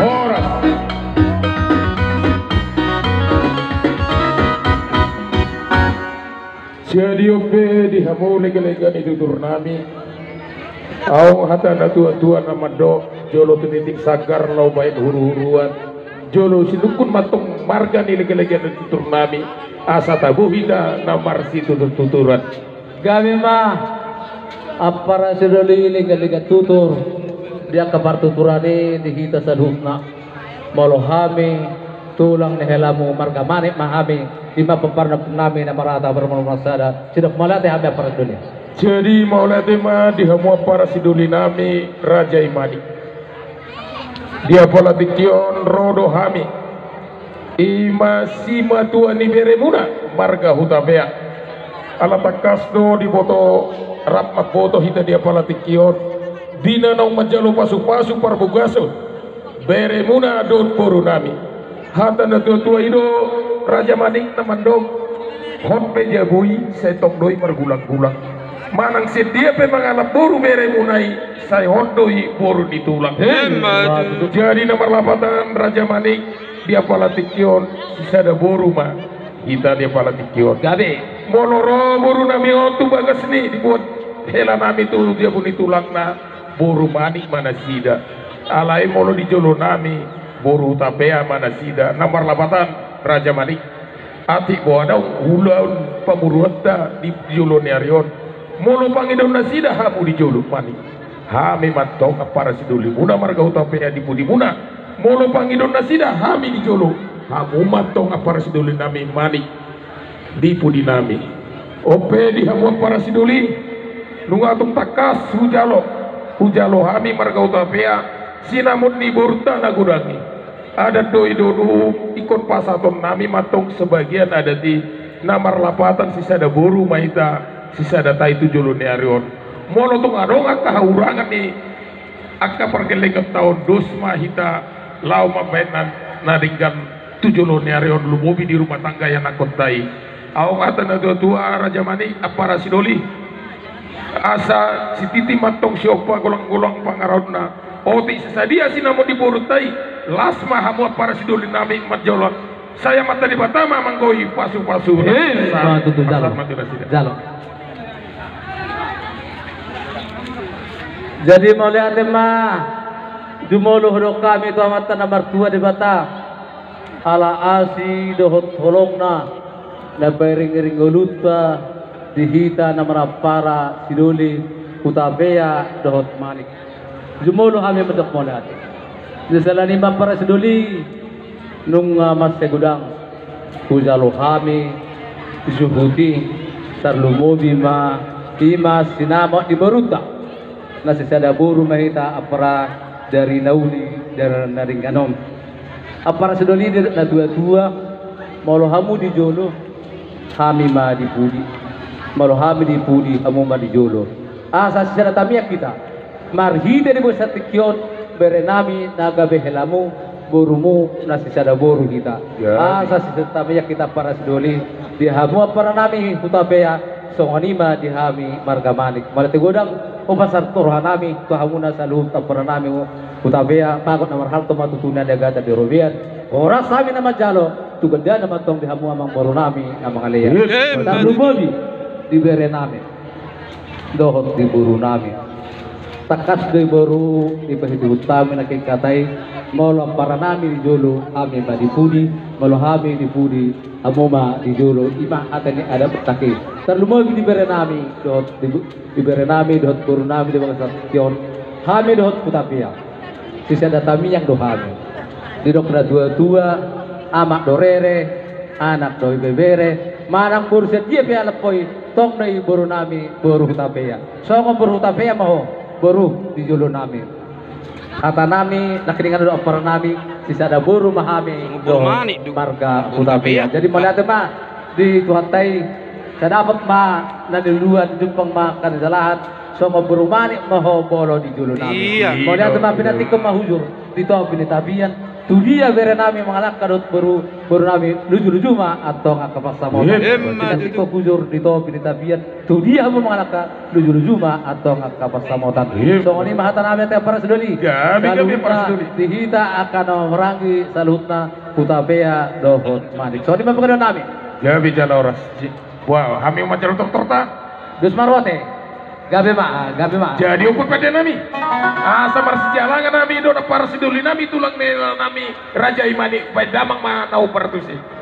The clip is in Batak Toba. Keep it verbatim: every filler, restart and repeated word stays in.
Horas. Jadi on pe di hamu lega-lega ni tutur nami. Adong hata na tua-tua na mandok, jolo tiniti sanggar laho baen huru-huruan, jolo sinungkun ma antong marga ni lega-lega ni tutur nami, asa tabo hita na marsitutur-tuturan. Gabe ma, ampara sidoli, lega-lega tutur, di angka partuturan i di hita saluhutna. Molo hami tulang ni helamu marga Manik ma hami, i ma pomparan ni ompung nami na marhata marmula sada, sidok mauliate hami ampara sidoli. Jadi mauliate ma di hamu ampara sidoli nami, Raja i Manik. Di apala tingki on ro do hami, i ma simatua ni beremuna marga Hutapea. Ala tangkas do diboto, rap mamboto hita di apala tingki on, di na naung manjalo pasu-pasu parbagason beremuna dohot boru nami. Hata na tua-tua i do, Raja Manik, na mandok, hot pe jabu i, sai tong do i margulang-gulang. Manang sian dia pe mangalap boru beremuna i, sai hot do i boru ni tulang. Emma tutu. Jadi na marlapatan, Raja Manik, di apala tingki on sisada boru ma hita di apala tingki on. Gabe. Molo ro boru nami on tu bagas ni, dibuat hela nami tu jabu ni tulangna, boru Manik ma nasida. Alai molo di jolo nami, boru Hutapea ma nasida. Na marlapatan, Raja Manik, atik boha do ulaon pamoruonta di jolo ni ari on, molo pangidoon nasida hamu di jolo, Manik, hami ma antong ampara sidolimuna marga Hutapea di pudimuna. Molo pangidoon nasida hami di jolo, hamu ma antong ampara sidoli nami, Manik, di pudi nami. On pe di hamu ampara sidoli, nunga tung tangkas hujalo, hujalo hami marga Hutapea sinamot ni borunta na godang i. Adat do i, do ingkon pasahaton nami ma antong sebagian adat i. Na marlapatan, sisada boru ma hita, sisada tai tu jolo ni ari on. Molo tung adong angka hahurangan ni angka pargellengonta on, dos ma hita laho mambaen na, na denggan tu jolo ni ari on, lumobi di rumah tangga ianakhonta i. Adong hata na tua-tua, Raja Manik, ampara sidoli, asa sititi ma antong siompa golang-golang pangarahutna. Otik sadia sinamot ni borunta i, las ma hamu ampara sidoli nami manjalo. Sai Amanta Debata ma manggohi pasu-pasu. Eh, sa-, ma tutu, jalo. Jalo. Jadi mauliate ma, jumolo hudok hami tu Amanta na martua Debata, ala asi dohot holongna na pairing-iring ngolunta di hita na marampara sidoli Hutapea dohot Manik. Jumolo hami mandok mauliate. Di sala ni i ma ampara sidoli, nunga mansai godang hujalo hami suhut i, tarlumobi ma i ma sinamot ni borunta. Na sisada boru ma hita ampara dari na uli, dari na denggan on. Ampara sidoli, di na tua-tua, molo hamu di jolo, hami ma di pudi. Molo hami di pudi, hamu ma di jolo. Asa sisada tamiang hita. Marhite di bagasan tingki on, bere nami na gabe helamu, borumu, na sisada boru hita. Ya. Asa sisada tamiang hita ampara sidoli, di hamu ampara nami Hutapea, songon i ma di hami marga Manik. Mauliate godang hupasahat roha nami tu hamuna saluhut ampara nami Hutapea, bagot na marhalto ma tutu na niagatan di robean. Horas hami na manjalo, tu gandana ma antong di hamu amang boru nami na mangalean. Yes. Tarlumobi di bere nami dohot di boru nami. Tangkas do i boru, dipahitihut hami nangkin hata i, molo ampara nami di jolo, hami ma di pudi, molo hami di pudi, hamu ma di jolo, i ma hata ni adat Batak i. Tarlumobi di bere nami dohot di, di bere nami dohot boru nami di bagasan tingki on, hami dohot Hutapea, sisada tamiang do hami. Didok na tua-tua, amak do rere, anak do ibebere, manang boru sian dia pe alap ho i, tong do i boru nami, boru Hutapea. Songon boru Hutapea ma ho, boru, di jolo nami. Hata nami, nangkiningan do ampara nami, sisada boru ma hami, songon boru dohot Manik do, marga Hutapea. Hutapea. Jadi mauliate ma di Tuhanta i, sai dapot ma na niluluan, jumpang ma angka na nijalahan, songon boru Manik ma ho molo di jolo nami. Iya. Mauliate ma, pinantikhon ma hujur di topi ni tapian. Tudia bere nami mangalangka dohot boru, boru nami, luju-luju ma antong angka pansamotan. Emma tutu. Di tingko hujur, di topi, di tapian, tudia hamu mangalangka, luju-luju ma antong angka pansamotan. Emma. Songon i ma hata nami, ate parsidoli. Gabe, gabe parsidoli. Saluhutna di hita angka na marhaha maranggi, saluhutna Hutapea dohot Manik. Songon i ma pangidoan nami. Gabe jala horas. Wah, hami ma jalo dokter ta. Dos ma roha te. Gabe ma, gabe ma. Jadi ompung pande nami. Asa marsijalangan hami dohot parsidoli nami, tulang nami Raja i Manik, baen damang ma na upartusi.